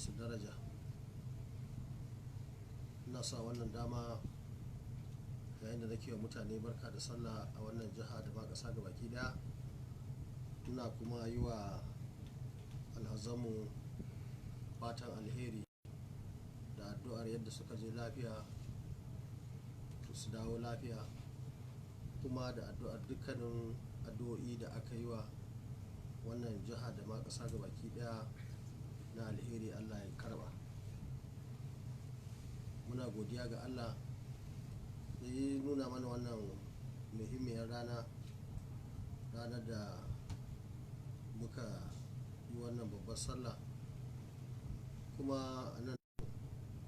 masu daraja. Ina sa wannan dama yayin da nake wa mutane barka da sallah a wannan jiha da ma ƙasa gabaki ɗaya. Ina kuma yi wa alhazanmu fatan alheri da addu'ar yadda suka je lafiya to su dawo lafiya, kuma da addu'ar dukkanin addu'o'i da aka yi wa wannan jiha da ma ƙasa gabaki ɗaya na alheri, Allah ya karɓa. Muna godiya ga Allah da ya nuna mana wannan muhimmiyar rana, ranar da muka yi wannan babbar sallah. Kuma a nan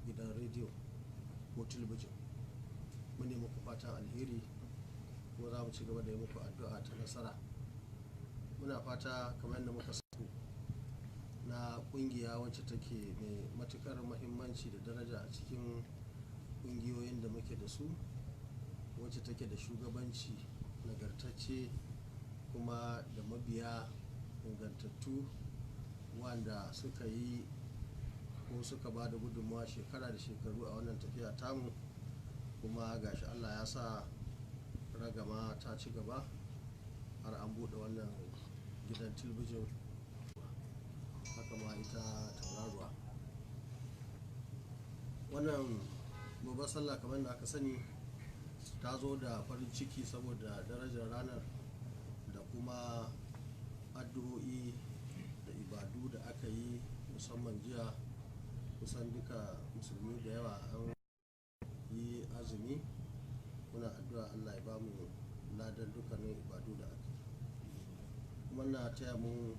gidan rediyo ko talabijin mu ne muku fatan alheri, kuma za mu ci gaba da yi muku addu'a ta nasara. Muna fata kamar yadda muka saku na kungiya wacce take mai matukar muhimmanci da daraja a cikin kungiyoyin da muke da su, wacce take da shugabanci nagartacce kuma da mabiya ingantattu wanda suka yi ko suka ba da gudunmawa shekara da shekaru a wannan tafiya tamu. Kuma gashi Allah ya sa ragama ta ci gaba har an buɗe wannan gidan talabijin, haka ma ita Tauraruwa. Wannan babbar sallah, kamar da aka sani, ta zo da farin ciki saboda darajar ranar da kuma addu'o'i da ibadu da aka yi, musamman jiya kusan duka musulmi da yawa an yi azumi. Muna addu'a Allah ya bamu ladan dukkanin ibadu da aka yi. Kuma na taya mu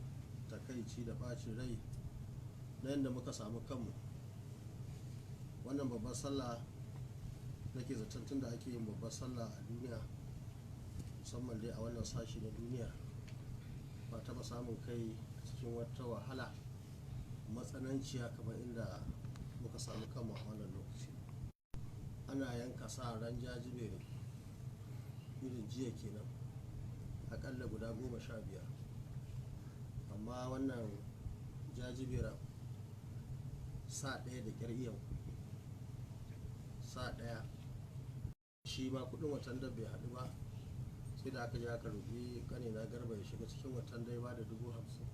takaici da ɓacin rai na yadda muka samu kanmu wannan babbar sallah. Nake zaton tun da ake yin babbar sallah a duniya, musamman dai a wannan sashi na duniya, ba taɓa samun kai a cikin wata wahala matsananciya kamar inda muka samu kanmu a wannan lokaci. Ana yanka sa ran Jajibere irin jiya kenan, akalla guda 15, amma wannan Jajiberen sa ɗaya da ƙyar iya sa ɗaya, shi ma kuɗin watan da bai haɗu ba, sai da aka je aka roƙi ƙanina Garba ya shiga cikin watan da ya ba da 50,000.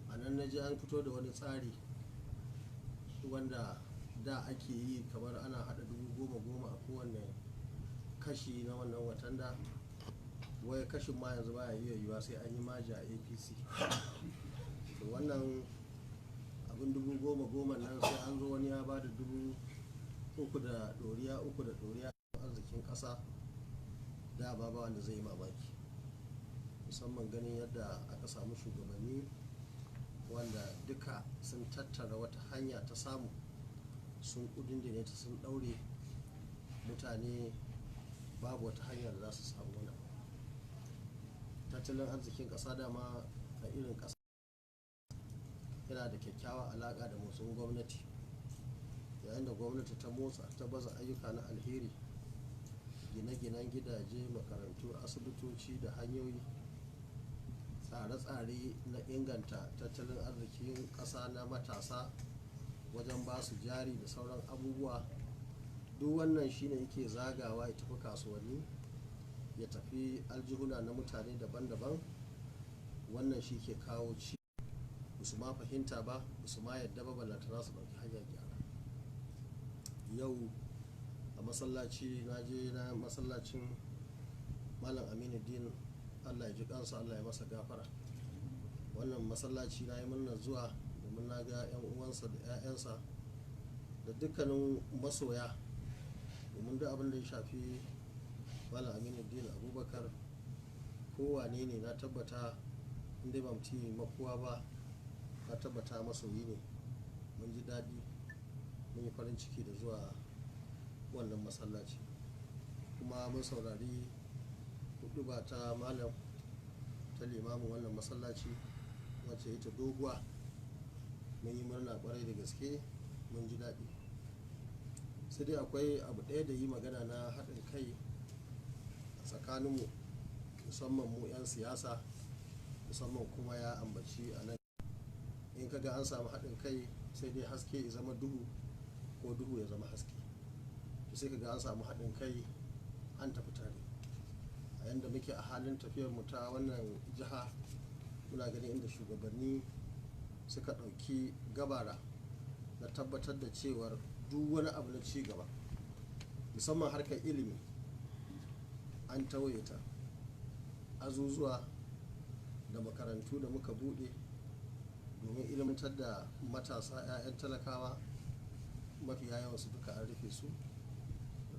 A nan na ji an fito da wani tsari wanda da ake yi, kamar ana haɗa 10,000 10,000 a kowane kashi na wannan watan da wai kashin ma yanzu baya iya yiwuwa sai an yi maja a APC. To, wannan abin 10,000 10,000 nan sai an zo wani ya ba da 3,000 da ɗoriya, uku da ɗoriya. Arzikin ƙasa da ba wanda zai yi mamaki, musamman ganin yadda aka samu shugabanni wanda duka sun tattara wata hanya ta samu, sun kudindine ta, sun ɗaure mutane, babu wata hanya da za su samu wani abu. Tattalin arzikin ƙasa dama a irin ƙasa yana da kyakkyawa alaƙa da motsin gwamnati. Yayin da gwamnati ta motsa, ta baza ayyuka na alheri, gine-ginen gidaje, makarantu, asibitoci da hanyoyi, tsare-tsare na inganta tattalin arzikin ƙasa na matasa wajen ba su jari da sauran abubuwa, duk wannan shine yake zagawa ya tafi kasuwanni, ya tafi aljihuna na mutane daban-daban. Wannan shi ke kawo ci ba su ma fahimta ba, ba su ma yadda ba, ballantana su ɗauki hanyar gyara. Yau a masallaci na je na masallacin Malam Aminu Din, Allah ya ji kansa, Allah ya masa gafara. Wannan masallaci na yi murnar zuwa domin na ga 'yan uwansa da 'ya'yansa da dukkanin masoya, domin duk abin da ya shafi Malam Aminu Din Abubakar, kowane ne, na tabbata inda ba mutum makuwa ba, na tabbata masoyi ne. Mun ji daɗi, mun yi farin ciki da zuwa wannan masallaci, kuma mun saurari huɗuba ta malam, ta limamin wannan masallaci, wacce ita doguwa. Mun yi murna kwarai da gaske, mun ji daɗi. Sai dai akwai abu ɗaya da yi magana na haɗin kai a tsakaninmu, musamman mu 'yan siyasa, musamman kuma ya ambaci a nan. In ka ga an samu haɗin kai, sai dai haske ya zama duhu ko duhu ya zama haske. To sai ka ga an samu haɗin kai, an tafi tare. A yanda muke a halin tafiyar mu ta wannan jiha, muna ganin inda shugabanni suka ɗauki gabara na tabbatar da cewar duk wani abu na ci gaba, musamman harkar ilimi, an tauye ta. Azuzuwa da makarantu da muka buɗe domin ilmantar da matasa 'ya'yan talakawa, mafiya yawansu duka an rufe su.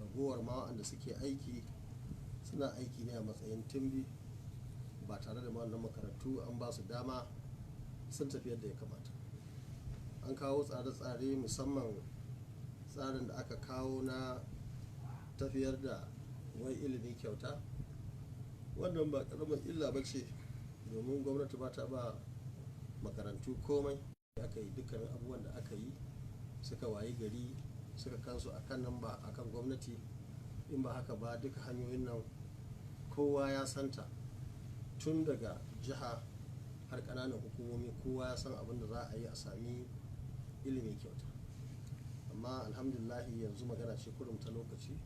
Ragowar ma waɗanda suke aiki suna aiki ne a matsayin tumbi, ba tare da wannan makarantu an ba su dama sun tafi yadda ya kamata. An kawo tsare-tsare, musamman tsarin da aka kawo na tafiyar da wai ilimi kyauta. Wannan ba ƙaramin illa ba ce, domin gwamnati ba ta ba makarantu komai. Aka yi dukkanin abubuwan da aka yi, suka wayi gari suka kansu a kan nan ba a kan gwamnati. In ba haka ba, duka hanyoyin nan kowa ya santa, tun daga jiha har ƙananan hukumomi, kowa ya san abin da za a yi a sami ilimi kyauta. Amma alhamdulillahi, yanzu magana ce kurum ta lokaci.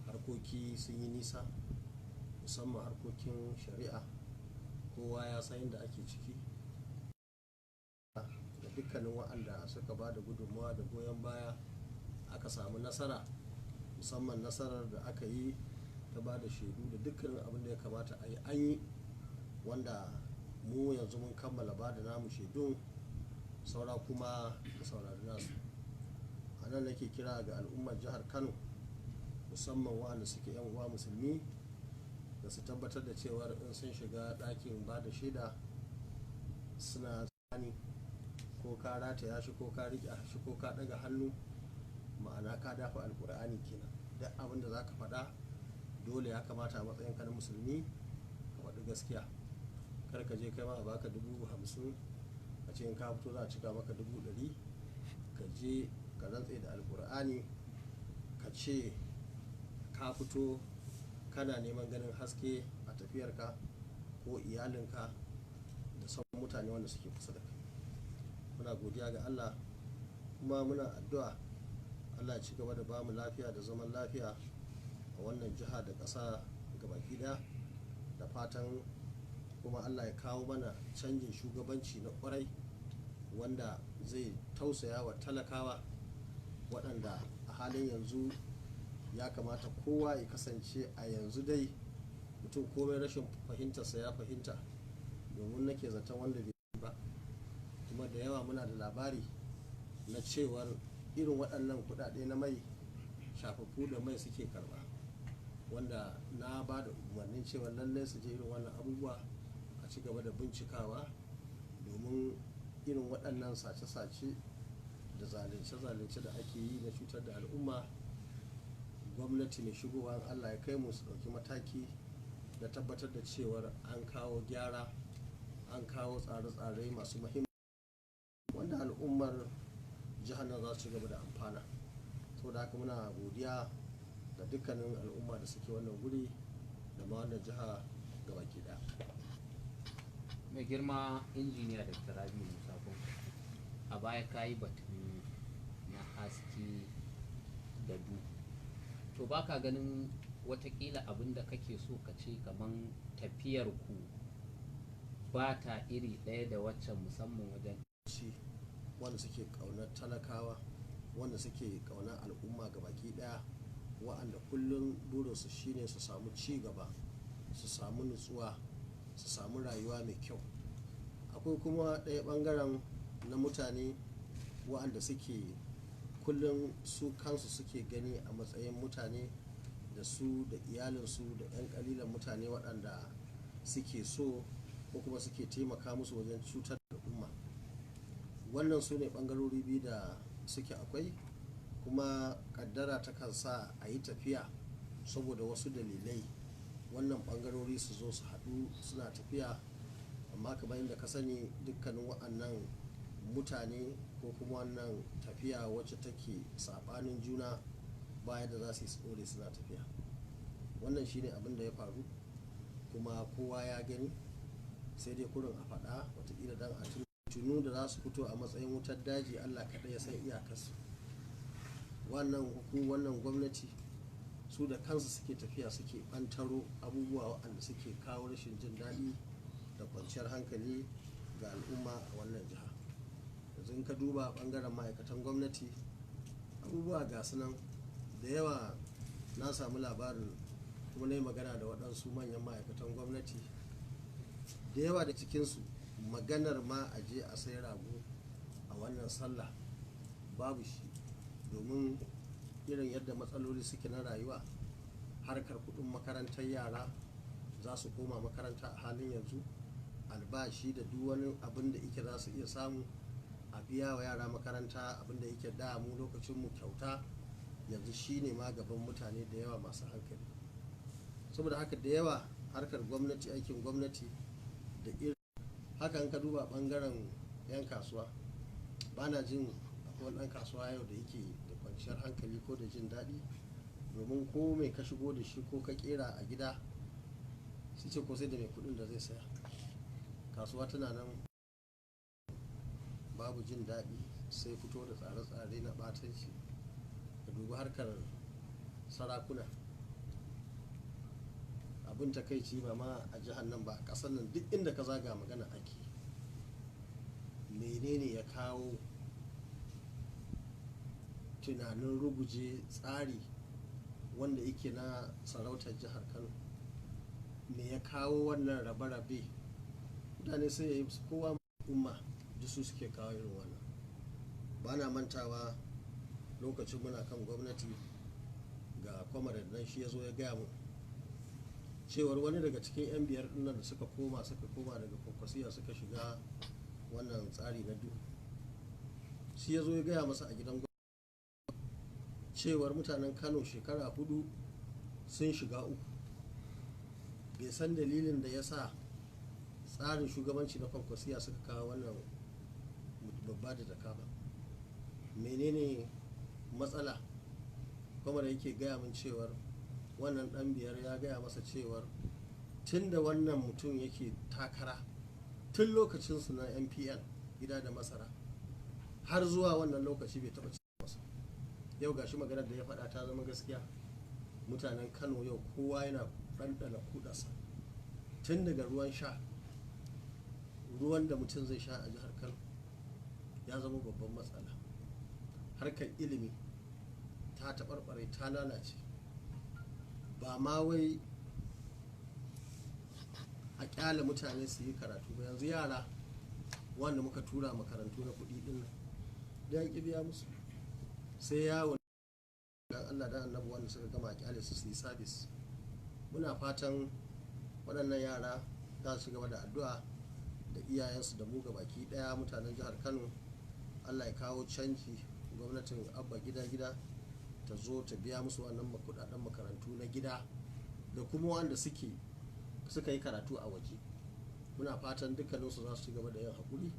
Harkoki sun yi nisa, musamman harkokin shari'a, kowa ya san yadda ake ciki. Da dukkanin waɗanda suka ba da gudunmawa da goyon baya aka samu nasara, musamman nasarar da aka yi ta ba da shaidu da dukkanin abin da ya kamata a yi an yi, wanda mu yanzu mun kammala ba da namu shaidun, saura kuma da saurari nasu. A nan nake kira ga al'ummar jihar Kano, musamman waɗanda suke 'yan uwa musulmi, da su tabbatar da cewar in sun shiga ɗakin ba da shaida suna tsani ko ka rataya shi ko ka riƙe shi ko ka ɗaga hannu, ma'ana ka dafa Alƙur'ani kenan. Duk abin da za ka faɗa, dole ya kamata a matsayinka na musulmi ka faɗi gaskiya. Kar ka je kai ma a baka 50,000, a ce in ka fito za a cika maka 100,000. Ka je ka rantse da Alƙur'ani, ka ce ka fito kana neman ganin haske a tafiyarka ko iyalinka da sauran mutane wanda suke kusa da kai. Muna godiya ga Allah, kuma muna addu'a Allah ya ci gaba da bamu lafiya da zaman lafiya a wannan jiha da ƙasa gabaki ɗaya, da fatan kuma Allah ya kawo mana canjin shugabanci na ƙwarai wanda zai tausaya wa talakawa, waɗanda a halin yanzu ya kamata kowa ya kasance a yanzu dai mutum komai rashin fahimtarsa ya fahimta, domin nake zaton wanda bai ba. Kuma da yawa muna da labari na cewar irin waɗannan kuɗaɗe na mai, shafaffu da mai suke karɓa, wanda na ba da umarnin cewa lallai su je irin wannan abubuwa a ci gaba da bincikawa, domin irin waɗannan sace-sace da zalunce-zalunce da ake yi na cutar da al'umma, gwamnati mai shigowa in Allah ya kai mu su ɗauki mataki na tabbatar da cewar an kawo gyara, an kawo tsare-tsare masu muhimmanci wanda al'ummar jihar nan za su ci gaba da amfana. Saboda haka muna godiya da dukkanin al'umma da suke wannan guri da ma wannan jiha gabaki ɗaya. Mai girma Injiniya Dr. Rabiu Musa Kwankwaso, a baya ka yi batun na haske da duhu. To ba ka ganin watakila abin da kake so ka ce kaman tafiyar ku ba ta iri ɗaya da waccan, musamman wajen ci wanda suke ƙaunar talakawa, wanda suke ƙaunar al'umma gabaki ɗaya, wa'anda kullum burinsu shine su samu ci gaba, su samu nutsuwa, su samu rayuwa mai kyau. Akwai kuma ɗaya ɓangaren na mutane wa'anda suke kullum su kansu suke gani a matsayin mutane, da su da iyalinsu da 'yan ƙalilan mutane waɗanda suke so ko kuma suke taimaka musu wajen cutar da al'umma. Wannan su ne ɓangarori biyu da suke akwai, kuma ƙaddara takan sa a yi tafiya saboda wasu dalilai, wannan ɓangarori su zo su haɗu suna tafiya. Amma kamar yadda ka sani, dukkanin wa'annan mutane ko kuma wannan tafiya wacce take saɓanin juna, ba yadda za su yi su ɗore suna tafiya. Wannan shine abin da ya faru, kuma kowa ya gani, sai dai kurin a faɗa watakila don a tuna. Fitintunu da za su fito a matsayin wutar daji, Allah kaɗai ya san iyakarsu. Wannan wannan gwamnati su da kansu suke tafiya suke ɓantaro abubuwa waɗanda suke kawo rashin jin daɗi da kwanciyar hankali ga al'umma a wannan jiha. Yanzu in ka duba ɓangaren ma'aikatan gwamnati, abubuwa ga su nan da yawa. Na samu labarin kuma na yi magana da waɗansu manyan ma'aikatan gwamnati da yawa da cikinsu, maganar ma a je a sai rago a wannan sallah babu shi, domin irin yadda matsaloli suke na rayuwa. Harkar kuɗin makarantar yara za su koma makaranta a halin yanzu, albashi da duk wani abin da yake za su iya samu a biya wa yara makaranta, abin da yake da mu lokacin mu kyauta, yanzu shine ma gaban mutane da yawa masu hankali. Saboda haka da yawa harkar gwamnati, aikin gwamnati da irin haka. In ka duba bangaren 'yan kasuwa, ba na jin akwai wani ɗan kasuwa yau da yake da kwanciyar hankali ko da jin daɗi, domin ko mai ka shigo da shi ko ka kera a gida, su ce ko sai da mai kuɗin da zai saya. Kasuwa tana nan babu jin daɗi, sai fito da tsare-tsare na ɓatanci. Ka dubi harkar sarakuna, abin takaici, ba ma a jihar nan ba, a ƙasar nan duk inda ka zaga magana ake. Menene ya kawo tunanin ruguje tsari wanda yake na sarautar jihar Kano? Me ya kawo wannan rabe-rabe? Mutane sai ya yi kowa umma duk su suke kawo irin wannan. Ba na mantawa, lokacin muna kan gwamnati, ga comrade nan, shi ya zo ya gaya mu cewar wani daga cikin 'yan biyar dinnan da suka koma daga Kwankwasiya suka shiga wannan tsari na duhu, shi ya zo ya gaya masa a gidan cewar mutanen Kano shekara 4 sun shiga uku. Bai san dalilin da ya sa tsarin shugabanci na Kwankwasiya suka kawo wannan babba da jaka ba, menene matsala. Kuma da yake gaya min cewar wannan dan biyar ya gaya masa cewar tun da wannan mutum yake takara tun lokacinsu na NPN gida da masara har zuwa wannan lokaci, bai taɓa masa. Yau gashi maganar da ya faɗa ta zama gaskiya. Mutanen Kano yau kowa yana ɗanɗana kudarsa, tun daga ruwan sha. Ruwan da mutum zai sha a jihar Kano ya zama babban matsala. Harkar ilimi ta taɓarɓare, ta lalace. Ba ma wai a ƙyale mutane su yi karatu ba, yanzu yara wanda muka tura makarantu na kuɗi ɗin nan da an biya musu, sai yawo. Dan Allah dan Annabi, wanda suka gama, kyale su su yi sabis. Muna fatan waɗannan yara za su gaba da addu'a da iyayensu da mu baki ɗaya mutanen jihar Kano, Allah ya kawo canji, gwamnatin Abba Gida Gida ta zo ta biya musu wannan kudaden makarantu na gida da kuma wanda suka yi karatu a waje. Muna fatan dukkaninsu za su ci gaba da yin haƙuri,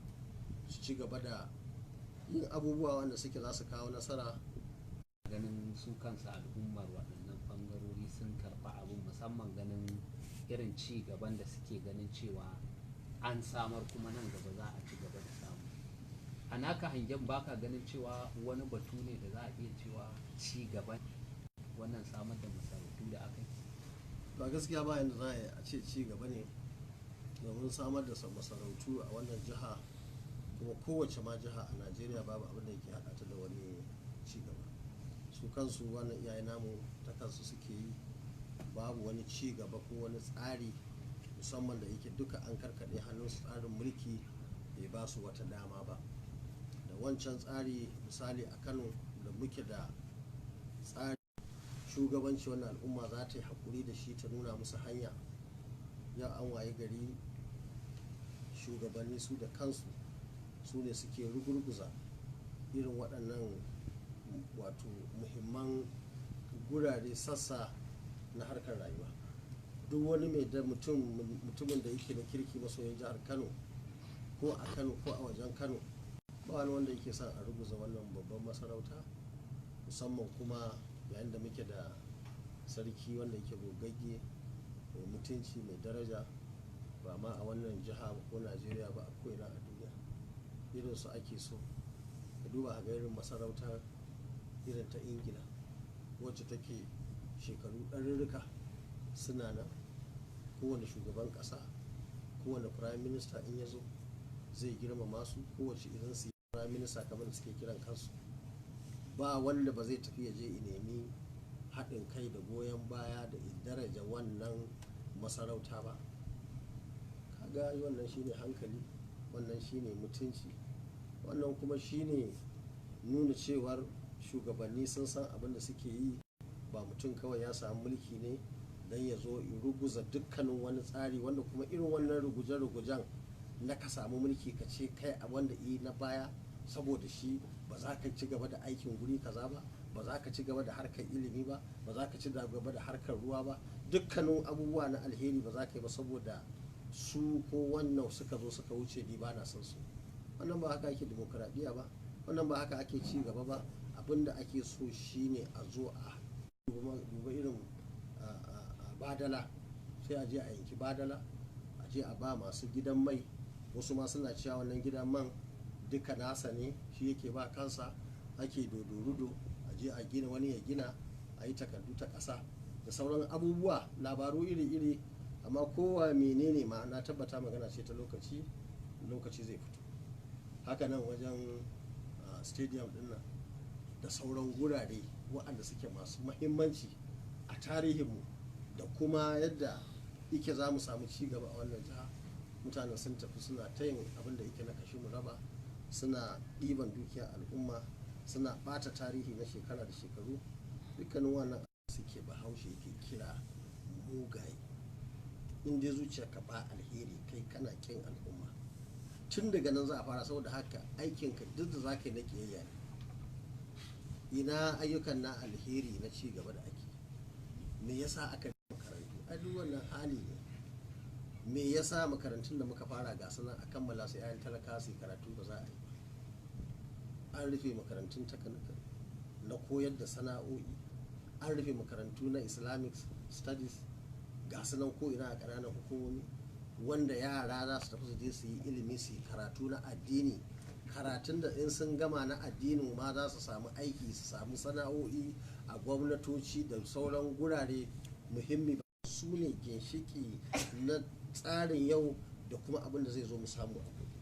su ci gaba da yin abubuwa wanda suke za su kawo nasara. Ganin su kansu al'ummar waɗannan ɓangarori sun karɓi abin, musamman ganin irin ci gaban da suke ganin cewa an samar, kuma nan gaba za a ci gaba da samu. A naka hangen, baka ganin cewa wani batu ne da za a iya cewa ci gaban wannan samar da masarautu da aka yi? Ba gaskiya ba, yanda za a yi a ce ci gaba ne, domin samar da masarautu a wannan jiha, kuma kowace ma jiha a Najeriya, babu abin da yake haɗa ta da wani ci gaba. Su kansu wannan iyaye namu ta kansu suke yi. Babu wani ci gaba ko wani tsari, musamman da yake duka an karkaɗe hannun tsarin mulki bai ba su wata dama ba. Da wancan tsari, misali a Kano da muke da tsari shugabanci, wannan al'umma za ta yi haƙuri da shi, ta nuna musu hanya. Yau an waye gari shugabanni su da kansu su ne suke rugurguza irin waɗannan, wato muhimman gurare, sassa na harkar rayuwa. Duk wani mai da mutumin da yake da kirki, masoyin jihar Kano, ko a Kano ko a wajen Kano, ba wani wanda yake son a ruguza wannan babban masarauta, musamman kuma yayin da muke da sarki wanda yake gogagge, mai mutunci, mai daraja, ba ma a wannan jiha ko Najeriya ba, a ko'ina a duniya. Irin su ake so. Ka duba ga irin masarautar irin ta Ingila wacce take shekaru ɗarurruka suna nan. Kowane shugaban ƙasa, kowane prime minister in ya zo zai girmama su, kowace idan su yi prime minister kamar da suke kiran kansu, ba wanda ba zai tafi ya je ya nemi haɗin kai da goyon baya da daraja wannan masarauta ba. Kaga wannan shine hankali, wannan shine mutunci, wannan kuma shine nuna cewar shugabanni sun san abin da suke yi. Ba mutum kawai ya samu mulki ne don ya zo ya ruguza dukkanin wani tsari, wanda kuma irin wannan ruguje-rugujen na ka samu mulki ka ce kai a wanda yi na baya saboda shi ba za ka ci gaba da aikin guri kaza ba, ba za ka ci gaba da harkar ilimi ba, ba za ka ci gaba da harkar ruwa ba, dukkanin abubuwa na alheri ba za ka yi ba saboda su ko wannan suka zo suka wuce, ni ba na son su. Wannan ba haka ake dimokuraɗiyya ba, wannan ba haka ake ci gaba ba. Abin da ake so shine a zo a duba irin badala, sai a je a yanki badala, a je a ba masu gidan mai. Wasu ma suna cewa wannan gidan man duka nasa ne, shi yake ba kansa, ake dodorudo, a je a gina, wani ya gina, a yi takardu ta ƙasa da sauran abubuwa, labaru iri-iri. Amma kowa menene ma, na tabbata magana ce ta lokaci, lokaci zai fito. Haka nan wajen stadium din nan da sauran gurare waɗanda suke masu mahimmanci a tarihinmu da kuma yadda ike za mu samu ci gaba a wannan jiha. Mutanen sun tafi suna ta yin abin da yake na kashe mu raba, suna ɗiban dukiya al'umma, suna ɓata tarihi na shekara da shekaru. Dukkanin wannan suke Bahaushe yake kira mugaye. In dai zuciyarka ba alheri, kai kana kin al'umma, tun daga nan za a fara. Saboda haka aikinka duk da za ka yi na ƙiyayya ne. Ina ayyukan na alheri na ci gaba da ake? Me yasa aka makarantu? A duk wannan hali ne. Me yasa makarantun da muka fara ga nan a kammala su, 'ya'yan talaka su karatu, ba za a yi ba? An rufe makarantun technical na koyar da sana'o'i, an rufe makarantu na Islamic studies, ga su nan ko ina a ƙananan hukumomi, wanda yara za su tafi su je su yi ilimi, su yi karatu na addini, karatun da in sun gama na addinin ma za su samu aiki, su samu sana'o'i a gwamnatoci da sauran gurare muhimmi. Su ne ginshiki na tsarin yau da kuma abin da zai zo mu samu a gobe.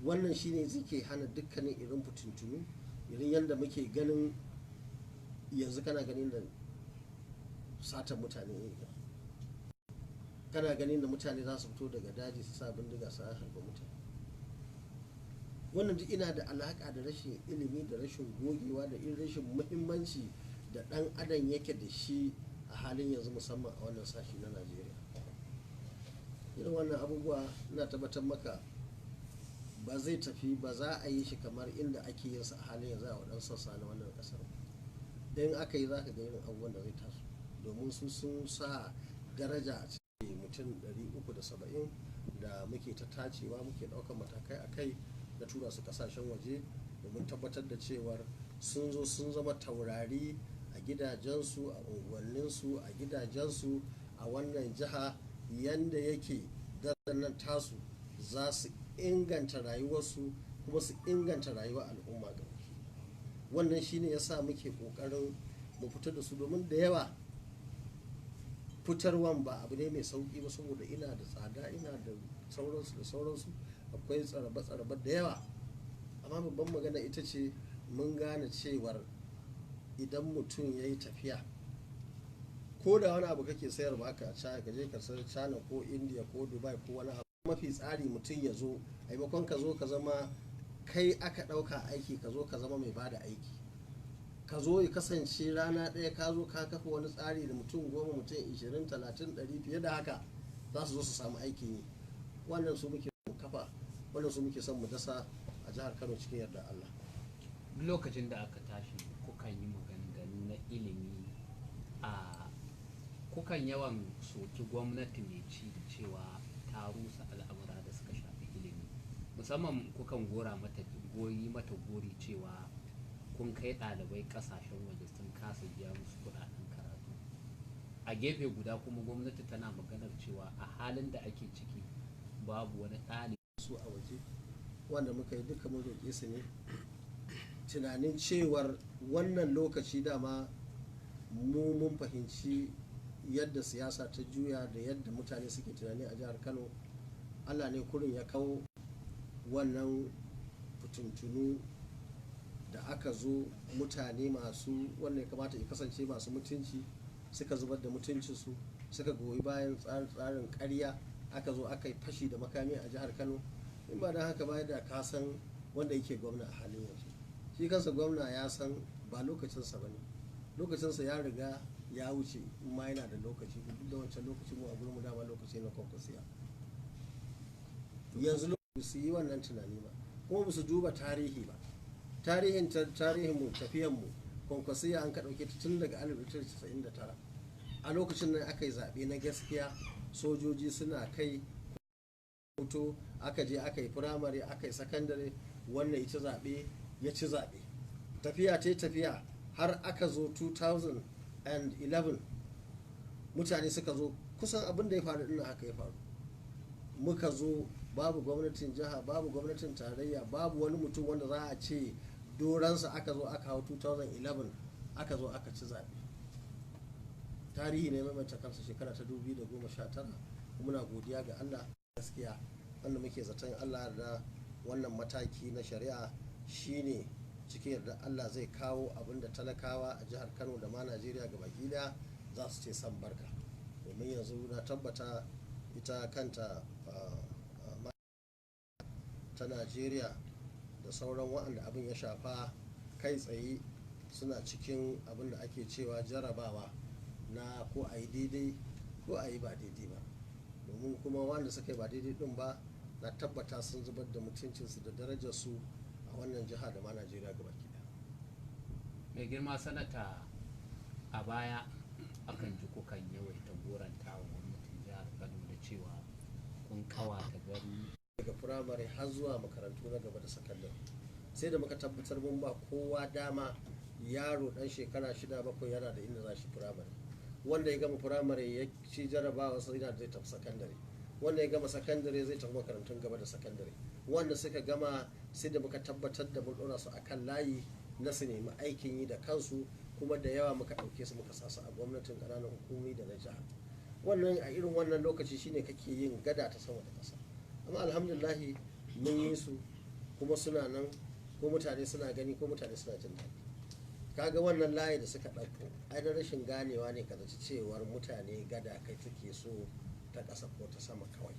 Wannan shine zai hana dukkanin irin fitintunu irin yadda muke ganin yanzu. Kana ganin da satan mutane, kana ganin da mutane za su fito daga daji su sa bindiga su harba mutane. Wannan duk ina da alaƙa da rashin ilimi da rashin gogewa da irin rashin muhimmanci da ɗan adam yake da shi a halin yanzu, musamman a wannan sashi na Najeriya. Irin wannan abubuwa, ina tabbatar maka, ba zai tafi ba. Za a yi shi kamar inda ake yin sa a halin yanzu a waɗansu sassa na wannan ƙasar. In aka yi, za ka ga irin abubuwan da zai taso, domin su sun sa daraja a cikin mutum 370 da muke ta tacewa, muke ɗaukar matakai a kai da tura su kasashen waje domin tabbatar da cewar sun zo sun zama taurari a gidajensu, a unguwanninsu, a gidajensu a wannan jiha, yanda yake nan tasu za su inganta rayuwarsu kuma su inganta rayuwar al'umma gaba. Wannan shine ya sa muke kokarin mu fitar da su, domin da yawa fitarwan ba abu ne mai sauki ba, saboda ina da tsada, ina da sauransu da sauransu, akwai tsarabe-tsarabe da yawa. Amma babban magana ita ce mun gane cewar idan mutum ya yi tafiya, ko da wani abu kake sayarwa ka a China, ka je ka sayar China ko India ko Dubai ko wani abu, mafi tsari mutum ya zo, a maimakon ka zo ka zama kai aka ɗauka aiki, ka zo ka zama mai bada aiki. Ka zo ya kasance rana ɗaya ka zo ka kafa wani tsari da mutum 10, mutum 20, 30, 100, fiye da haka za su zo su samu aikin yi. Wannan su muke kafa, wannan su muke son mu dasa a jihar Kano cikin yarda Allah. Duk lokacin da aka tashi kukan yi maganganu na ilimi, a kukan yawan soki gwamnati mai ci da cewa ta rusa al'amura da suka shafi ilimi. Musamman kukan gora mata goyi mata gori cewa kun kai ɗalibai ƙasashen waje sun kasa biya musu kuɗaɗen karatu. A gefe guda kuma gwamnati tana maganar cewa a halin da ake ciki babu wani ɗalibi su a waje. wanda muka yi duka mun roƙe su ne tunanin cewar wannan lokaci dama mu mun fahimci yadda siyasa ta juya da yadda mutane suke tunani a jihar Kano. Allah ne kurin ya kawo wannan fitintunu da aka zo, mutane masu wanda ya kamata ya kasance masu mutunci suka zubar da mutuncinsu, suka goyi bayan tsarin ƙarya, aka zo aka yi fashi da makami a jihar Kano. In ba don haka ba, da ka san wanda yake gwamna a halin yanzu, shi kansa gwamna ya san ba lokacinsa ba ne, lokacinsa ya riga ya wuce. In ma yana da lokaci, duk da wancan lokacin mu a gurinmu dama lokaci na Kwankwasiya. Yanzu ba su yi wannan tunani ba, kuma ba su duba tarihi ba, tarihin tarihin mu, tafiyan mu Kwankwasiya, an ka ɗauke ta tun daga 1999. A lokacin nan aka yi zaɓe na gaskiya, sojoji suna kai hoto, aka je aka yi firamare, aka yi sakandare, wannan ita zaɓe ya ci zaɓe. Tafiya ta tafiya har aka zo 2011, mutane suka zo kusan abin da ya faru ɗin haka ya faru. Muka zo babu gwamnatin jiha, babu gwamnatin tarayya, babu wani mutum wanda za a ce doransa. Aka zo aka hau 2011, aka zo aka ci zaɓe. Tarihi ne maimaita kansa shekara ta 2019. Muna godiya ga Allah gaskiya, wanda muke zaton Allah da wannan mataki na shari'a shine cikin yarda Allah zai kawo abin da talakawa a jihar Kano da ma Najeriya ga baki daya za su ce san barka. Domin yanzu na tabbata ita kanta ta Najeriya da sauran waɗanda abin ya shafa kai tsaye suna cikin abin da ake cewa jarabawa na ko a yi daidai ko a yi ba daidai ba. Domin kuma wanda suka yi ba daidai din ba, na tabbata sun zubar da mutuncinsu da darajarsu a wannan jiha da ma Najeriya gaba ɗaya. Mai girma sanata, a baya akan ji kukan yawaita goranta wa gwamnatin jihar Kano da cewa kun kawata gari daga firamare har zuwa makarantu na gaba da sakandare, sai da muka tabbatar mun ba kowa dama. Yaro dan shekara 6, 7 yana da inda za shi firamare. Wanda ya gama firamare ya ci jarabawa sai yana zai tafi sakandare. Wanda ya gama sakandare zai tafi makarantun gaba da sakandare. Wanda suka gama, sai da muka tabbatar da mun ɗora su akan layi na su nemi aikin yi da kansu. Kuma da yawa muka ɗauke su muka sa su a gwamnatin ƙananan hukumomi da na jiha. Wannan a irin wannan lokaci shine kake yin gada ta sama da ƙasa. Amma alhamdulillahi mun yi su kuma suna nan, ko mutane suna gani, ko mutane suna jin daɗi. Kaga wannan layi da suka ɗauko, ai na rashin ganewa ne ka zaci cewar mutane gada kai take so ta ƙasa ko ta sama kawai.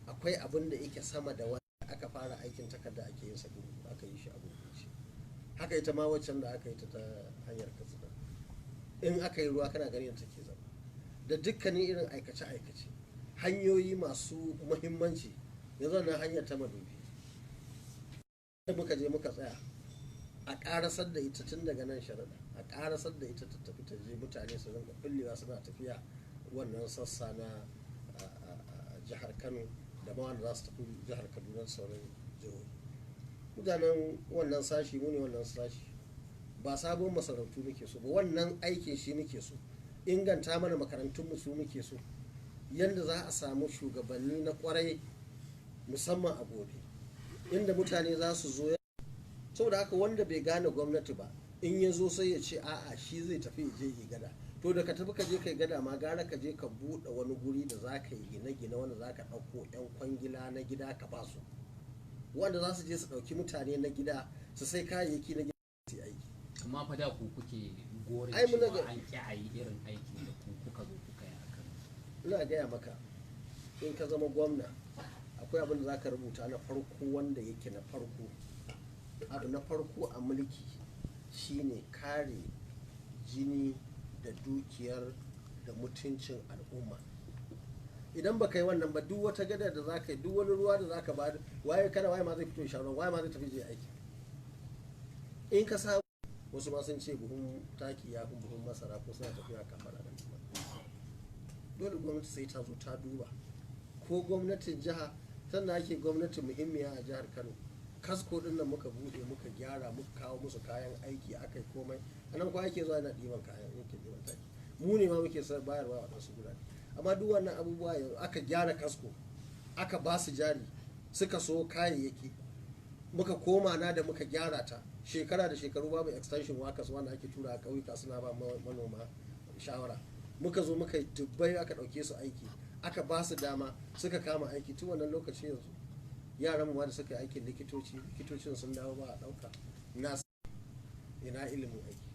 Akwai abin da yake sama da wanda aka fara aikin takarda ake yin sa, aka yi shi a gurguje. Haka ita ma waccan da aka yi ta hanyar Katsina, in aka yi ruwa kana ganin take zama. Da dukkanin irin aikace-aikace, hanyoyi masu muhimmanci. Yanzu wannan hanyar ta Madobi da muka je muka tsaya a karasar da ita tun daga nan Sharaɗa, a karasar da ita ta tafi ta je, mutane su rinka kullewa suna tafiya wannan sassa na jihar Kano da ma wanda za su tafi jihar Kaduna da sauran jihohi. Mutanen wannan sashi, mu ne wannan sashi, ba sabon masarautu muke so ba, wannan aikin shi muke so. Inganta mana makarantunmu su muke so, yadda za a samu shugabanni na kwarai, musamman a gobe inda mutane za su zo. Saboda haka wanda bai gane gwamnati ba, in ya zo sai ya ce a'a, shi zai tafi ya je yi gada. To da ka tafi ka je kai gada ma, gara ka je ka buɗe wani guri da za ka yi gine-gine, wanda za ka ɗauko 'yan kwangila na gida ka ba su, wanda za su je su ɗauki mutane na gida, su sai kayayyaki na gida su yi aiki. Amma fa da ku kuke gorin Ai, muna cewa ga- an ƙi a yi irin aikin da ku kuka zo kuka yi a Kano. Ina gaya maka, in ka zama gwamna akwai abin da za ka rubuta na farko, wanda yake na farko. Abu na farko a mulki shine kare jini da dukiyar da mutuncin al'umma. Idan baka yi wannan ba, duk wata gada da za ka yi, duk wani ruwa da za ka ba, waye kada waye ma zai fito ya sha ruwan? Waye ma zai tafi je aiki? In ka sa wasu ma sun ce buhun taki ya fi buhun masara, ko suna tafiya kafara da kuma dole gwamnati sai ta zo ta duba, ko gwamnatin jiha. Sannan ake gwamnati muhimmiya a jihar Kano, Kasko din nan muka bude, muka gyara, muka kawo musu kayan aiki, aka yi komai. A nan kuwa ake zuwa yana ɗiban kayan, yake ɗiban taki, mu ne ma muke bayarwa a wasu gurare. Amma duk wannan abubuwa yanzu aka gyara Kasko, aka ba su jari. Suka so kayayyaki, muka koma na da muka gyara ta. Shekara da shekaru babu extension workers wanda ake tura a ƙauyuka suna ba manoma shawara. Muka zo muka yi dubbai, aka ɗauke su aiki, aka ba su dama suka kama aiki. Tun wannan lokaci yanzu yaran mu ma da suka yi aikin likitoci, likitocin sun dawo ba a ɗauka. Na ina ilimin aiki?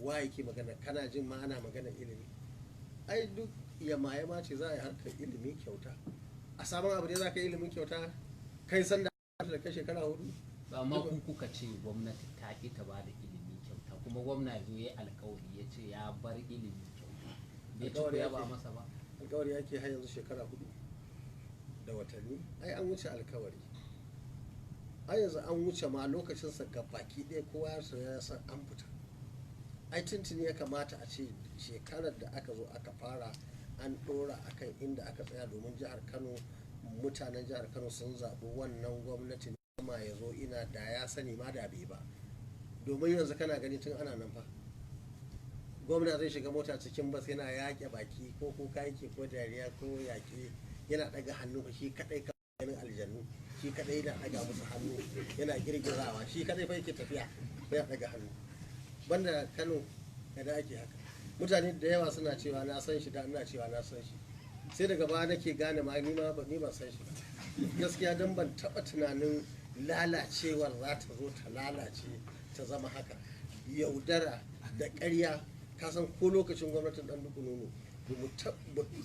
Wa yake magana? Kana jin ma ana magana ilimi? Ai duk yama yama ce za a yi harkar ilimi kyauta. A sabon abu ne za ka yi ilimin kyauta? Kai sanda da kai shekara 4. Ba amma ku kuka ce gwamnati ta ƙi ta ba da ilimi kyauta, kuma gwamna ya zo ya yi alkawari ya ce ya bar ilimi kyauta, bai ci ku yaba masa ba. Alkawari yake har yanzu shekara 4 da watanni. Ai an wuce alkawari, ai yanzu an wuce ma lokacinsa ga baki ɗaya. Kowa ya san ya san an fita. Ai tuntuni ya kamata a ce shekarar da aka zo aka fara an ɗora akan inda aka tsaya, domin jihar Kano, mutanen jihar Kano sun zaɓi wannan gwamnati. Ma ya zo ina da ya sani ma da bai ba, domin yanzu kana gani tun ana nan fa gwamna zai shiga mota cikin bas yana yaƙe baki, ko kuka yake ko dariya ko yaƙe, yana ɗaga hannu fa shi kaɗai, ka ganin aljannu, shi kaɗai yana ɗaga musu hannu yana girgizawa, shi kaɗai fa yake tafiya yana ɗaga hannu. Banda Kano da ake haka. Mutane da yawa suna cewa na san shi, da ina cewa na san shi, sai daga baya nake gane ma ni ma ni ban san shi ba gaskiya, don ban taɓa tunanin lalacewar za ta zo ta lalace ta zama haka. Yaudara da ƙarya. Ka san ko lokacin gwamnatin ɗan duku nono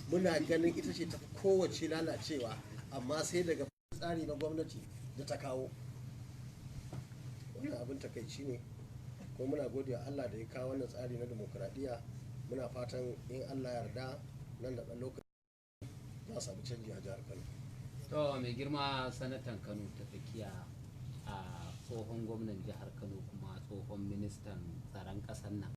muna ganin ita ce tafi kowace lalacewa, amma sai daga tsari na gwamnati da ta kawo wannan abin takaici ne. Ko muna gode wa Allah da ya kawo wannan tsari na dimokuraɗiyya. Muna fatan in Allah yarda nan da ɗan lokaci za a samu canji a jihar Kano. To, mai girma sanatan Kano ta Tsakiya, a tsohon gwamnan jihar Kano kuma tsohon ministan tsaron ƙasar nan.